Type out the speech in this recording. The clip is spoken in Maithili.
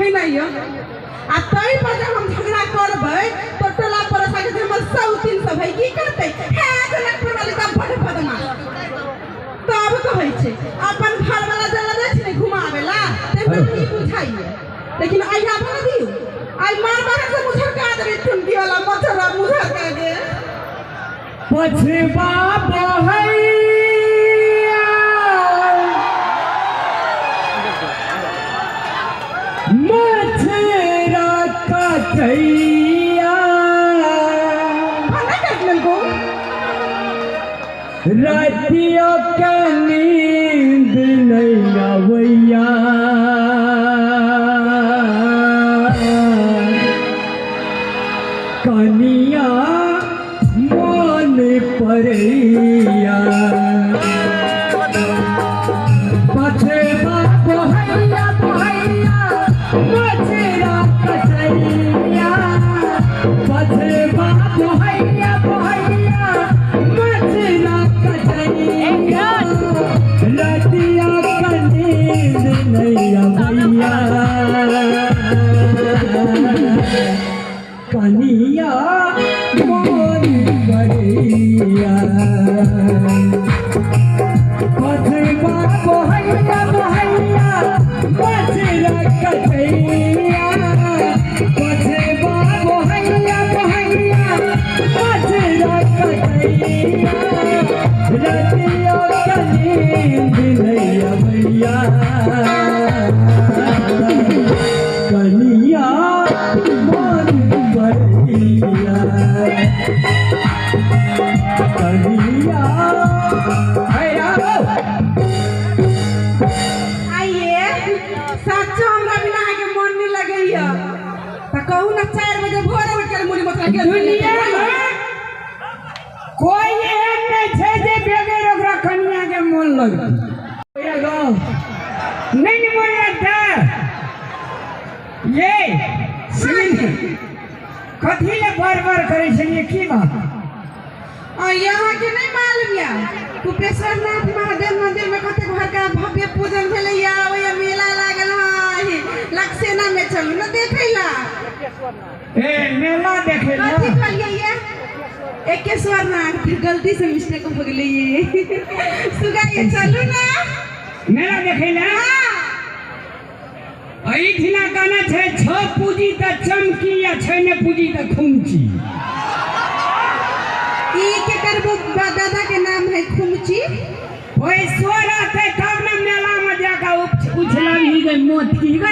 है ना यो आ तै पर जब हम झगड़ा करबै तो टोला पड़ोस के हमर सब तीन सब है की करतै हे जनकपुर वाली सब बड़ बदमाश तब कहै छै अपन घर वाला जला जाइ छै ने घुमावे ला ते हमरा की बुझाइए लेकिन आइया भर दियो आई मार मार से मुझरका देबै टुनकी वाला मछरा मुझरका के पछबा बहैया मछरा कटैया खाना काट लेलको रातियो के नींद नहीं आवैया कनिया मन परैया पछबा बहैया बहैया मछरा कटैया पछबा बहैया बहैया मछरा कटैया रतिया के नींद नहीं आवैया कनिया मन परैया पछबा बहैया बहैया मछरा कटैया पछबा बहैया बहैया मछरा कटैया रतिया के नींद नहीं आवैया कनिया मन परैया कनिया आइए साचो हमरा बिना अहाँके मन नहीं लगैया त कहू ना 4 बजे भोरे उठ के मुड़ी मोचरा के दुनिया में कोई एहन नहीं छै जे बगैर ओकरा कनिया के मोन लगतै नहीं ने मोन लगतै ये सुन कथी ले बार बार करै छलियै की बात और यहाँ के नहीं मालूम या कुपेश्वर नाथ महादेव मंदिर में कतेक बड़का भव्य पूजन भेलैया ओहि मेला लागल है लक्सेना में चलू ना देखै ला ए मेला देखै ला कथी कहलियै ये एकेश्वर नाथ गलती से मिस्टेक हो गेलै ये सुगा ये चलू ना मेला देखै ला हाँ एहिठिना कहना छै छ पूजी तऽ चमकी या छै ने पूजी तऽ खुमची ई के करबो दादा के नाम है खुमची पैसो रहतै तब ने मेला में जाके उछलबही गई मोती गई।